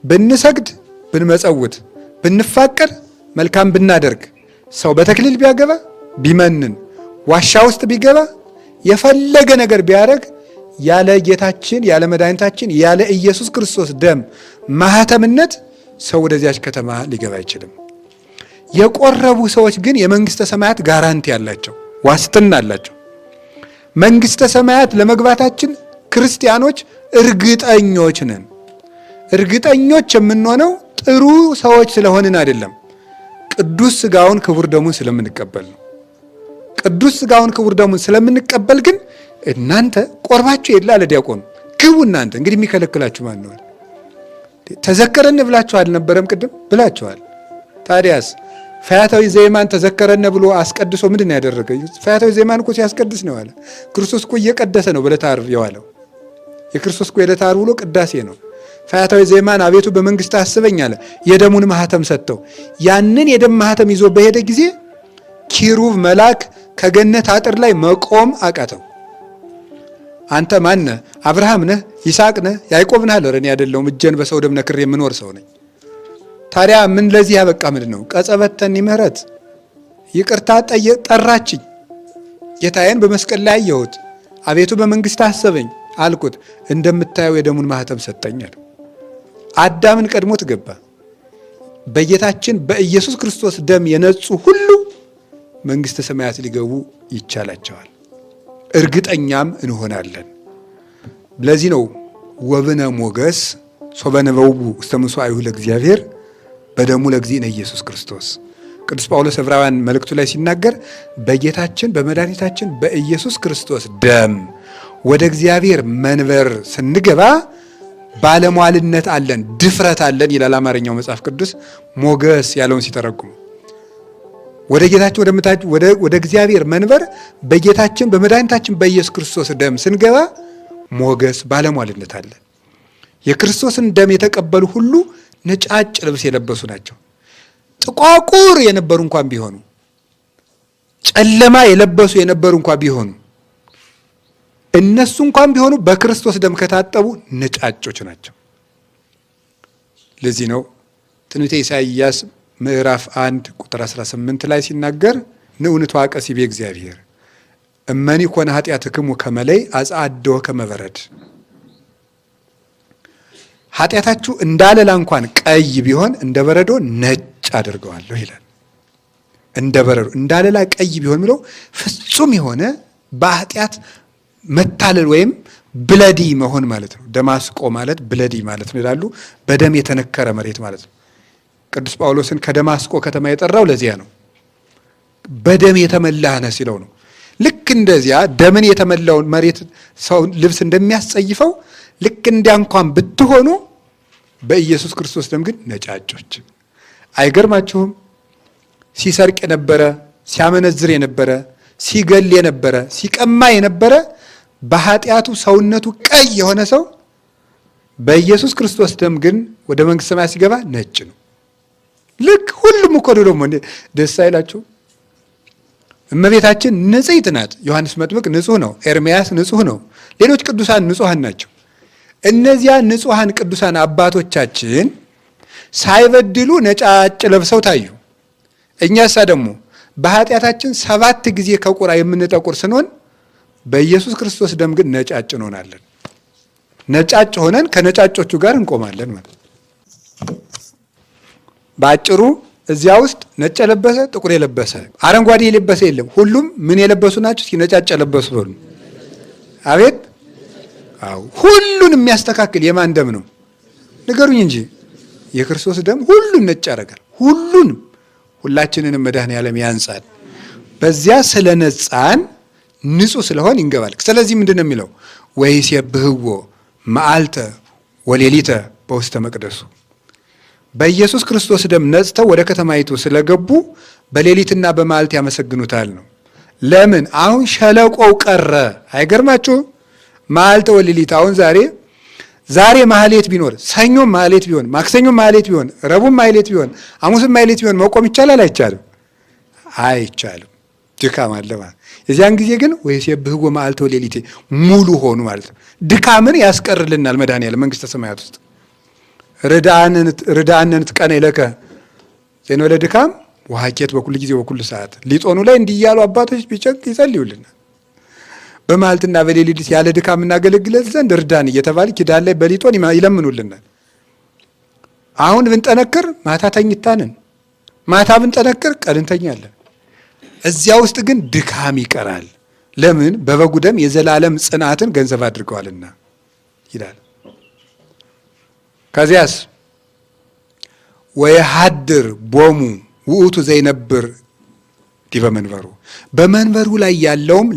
ብንሰግድ፣ ብንመጸውት፣ ብንፋቀር፣ መልካም ብናደርግ፣ ሰው በተክሊል ቢያገባ፣ ቢመንን፣ ዋሻ ውስጥ ቢገባ፣ የፈለገ ነገር ቢያደርግ ያለ ጌታችን ያለ መድኃኒታችን ያለ ኢየሱስ ክርስቶስ ደም ማህተምነት ሰው ወደዚያች ከተማ ሊገባ አይችልም። የቆረቡ ሰዎች ግን የመንግስተ ሰማያት guarantee አላቸው፣ ዋስትና አላቸው። መንግስተ ሰማያት ለመግባታችን ክርስቲያኖች እርግጠኞች ነን። እርግጠኞች የምንሆነው ጥሩ ሰዎች ስለሆንን አይደለም፣ ቅዱስ ስጋውን ክቡር ደሙን ስለምንቀበል ነው። ቅዱስ ስጋውን ክቡር ደሙን ስለምንቀበል ግን እናንተ ቆርባችሁ የለ አለ ዲያቆኑ፣ ግቡ እናንተ። እንግዲህ የሚከለክላችሁ ማን ነው? ተዘከረን ብላችሁ አልነበረም ቅድም ብላችኋል። ታዲያስ ፈያታዊ ዘይማን ተዘከረነ ብሎ አስቀድሶ ምንድን ነው ያደረገ? ፈያታዊ ዘይማን እኮ ሲያስቀድስ ነው የዋለ። ክርስቶስ እኮ እየቀደሰ ነው በዕለተ ዓርብ የዋለው። የክርስቶስ እኮ የዕለተ ዓርብ ውሎ ቅዳሴ ነው። ፈያታዊ ዘይማን አቤቱ በመንግስት አስበኝ አለ። የደሙን ማህተም ሰጥተው ያንን የደም ማህተም ይዞ በሄደ ጊዜ ኪሩብ መልአክ ከገነት አጥር ላይ መቆም አቃተው። አንተ ማን ነህ? አብርሃም ነህ? ይስሐቅ ነህ? ያዕቆብ ነህ? አለ። እኔ አይደለሁም፣ እጄን በሰው ደም ነክሬ የምኖር ሰው ነኝ። ታዲያ ምን ለዚህ ያበቃ ምንድን ነው? ቀጸበተኒ ምሕረት ይቅርታ ጠራችኝ። ጌታዬን በመስቀል ላይ አየሁት። አቤቱ በመንግስት አሰበኝ አልኩት። እንደምታየው የደሙን ማህተም ሰጠኝ አለ። አዳምን ቀድሞት ገባ። በጌታችን በኢየሱስ ክርስቶስ ደም የነጹ ሁሉ መንግስተ ሰማያት ሊገቡ ይቻላቸዋል። እርግጠኛም እንሆናለን። ለዚህ ነው ወብነ ሞገስ ሶበ ነበውቡ ውስተ ምሥዋዒሁ ለእግዚአብሔር በደሙ ለእግዚእነ ኢየሱስ ክርስቶስ። ቅዱስ ጳውሎስ ዕብራውያን መልእክቱ ላይ ሲናገር በጌታችን በመድኃኒታችን በኢየሱስ ክርስቶስ ደም ወደ እግዚአብሔር መንበር ስንገባ ባለሟልነት አለን፣ ድፍረት አለን ይላል አማርኛው መጽሐፍ ቅዱስ ሞገስ ያለውን ሲተረጉሙ ወደ ጌታችን ወደ እግዚአብሔር መንበር በጌታችን በመድኃኒታችን በኢየሱስ ክርስቶስ ደም ስንገባ ሞገስ ባለሟልነት አለ። የክርስቶስን ደም የተቀበሉ ሁሉ ነጫጭ ልብስ የለበሱ ናቸው። ጥቋቁር የነበሩ እንኳን ቢሆኑ፣ ጨለማ የለበሱ የነበሩ እንኳን ቢሆኑ፣ እነሱ እንኳን ቢሆኑ በክርስቶስ ደም ከታጠቡ ነጫጮች ናቸው። ለዚህ ነው ትንቢተ ኢሳይያስ ምዕራፍ 1 ቁጥር 18 ላይ ሲናገር ንዑ ንትዋቀስ ይቤ እግዚአብሔር እመኒ ኮነ ኃጢአትክሙ ከመ ለይ አጽአድዎ ከመ በረድ። ኃጢአታችሁ እንዳለላ እንኳን ቀይ ቢሆን እንደ በረዶ ነጭ አድርገዋለሁ ይላል። እንደ በረዶ እንዳለላ ቀይ ቢሆን የሚለው ፍጹም የሆነ በኃጢአት መታለል ወይም bloody መሆን ማለት ነው። ደማስቆ ማለት bloody ማለት ነው ይላሉ። በደም የተነከረ መሬት ማለት ነው። ቅዱስ ጳውሎስን ከደማስቆ ከተማ የጠራው ለዚያ ነው። በደም የተመላህ ነህ ሲለው ነው። ልክ እንደዚያ ደምን የተመላውን መሬት ሰው ልብስ እንደሚያስጸይፈው ልክ እንዲያ እንኳን ብትሆኑ በኢየሱስ ክርስቶስ ደም ግን ነጫጮች። አይገርማችሁም? ሲሰርቅ የነበረ፣ ሲያመነዝር የነበረ፣ ሲገል የነበረ፣ ሲቀማ የነበረ፣ በኃጢአቱ ሰውነቱ ቀይ የሆነ ሰው በኢየሱስ ክርስቶስ ደም ግን ወደ መንግሥተ ሰማያት ሲገባ ነጭ ነው። ልክ ሁሉም እኮ ደግሞ ደስ አይላችሁ? እመቤታችን ንጽሕት ናት። ዮሐንስ መጥምቅ ንጹሕ ነው። ኤርምያስ ንጹሕ ነው። ሌሎች ቅዱሳን ንጹሐን ናቸው። እነዚያ ንጹሐን ቅዱሳን አባቶቻችን ሳይበድሉ ነጫጭ ለብሰው ታዩ። እኛሳ ደግሞ በኃጢአታችን 7 ጊዜ ከቁራ የምንጠቁር ስንሆን በኢየሱስ ክርስቶስ ደም ግን ነጫጭ እንሆናለን። ነጫጭ ሆነን ከነጫጮቹ ጋር እንቆማለን ማለት ነው። በአጭሩ እዚያ ውስጥ ነጭ የለበሰ፣ ጥቁር የለበሰ፣ አረንጓዴ የለበሰ የለም። ሁሉም ምን የለበሱ ናቸው? እስኪ ነጫጭ የለበሱ በሉ። አቤት! አዎ፣ ሁሉን የሚያስተካክል የማን ደም ነው? ንገሩኝ እንጂ። የክርስቶስ ደም ሁሉን ነጭ ያደርጋል። ሁሉንም፣ ሁላችንንም መድኃኔዓለም ያንጻል። በዚያ ስለነጻን ንጹህ ስለሆን ይንገባል። ስለዚህ ምንድን ነው የሚለው? ወይሴብሕዎ መዓልተ ወሌሊተ በውስተ መቅደሱ። በኢየሱስ ክርስቶስ ደም ነጽተው ወደ ከተማይቱ ስለገቡ በሌሊትና በመዓልት ያመሰግኑታል ነው። ለምን? አሁን ሸለቆው ቀረ። አይገርማችሁም? መዓልተ ወሌሊት። አሁን ዛሬ ማህሌት ቢኖር፣ ሰኞም ማህሌት ቢሆን፣ ማክሰኞም ማህሌት ቢሆን፣ ረቡዕም ማህሌት ቢሆን፣ ሐሙስም ማህሌት ቢሆን መቆም ይቻላል? አይቻልም? አይቻልም። ድካም አለ ማለት። የዚያን ጊዜ ግን ወይሴብሕዎ መዓልተ ወሌሊት ሙሉ ሆኑ ማለት ነው። ድካምን ያስቀርልናል መድኃኔዓለም መንግስተ ሰማያት ውስጥ። ርድአነ ንትቀነይ ለከ ዘእንበለ ድካም ወሀኬት በኩል ጊዜ በኩል ሰዓት። ሊጦኑ ላይ እንዲህ እያሉ አባቶች ቢጨንቅ ይጸልዩልናል። በመዓልትና በሌሊት ያለ ድካም እናገለግለን ዘንድ እርዳን እየተባለ ኪዳን ላይ በሊጦን ይለምኑልናል። አሁን ብንጠነክር ማታ ተኝታንን፣ ማታ ብንጠነክር ቀን እንተኛለን። እዚያ ውስጥ ግን ድካም ይቀራል። ለምን? በበጉ ደም የዘላለም ጽናትን ገንዘብ አድርገዋልና ይላል። ከዚያስ ወየሃድር ቦሙ ውእቱ ዘይነብር ዲበ መንበሩ፣ በመንበሩ ላይ ያለውም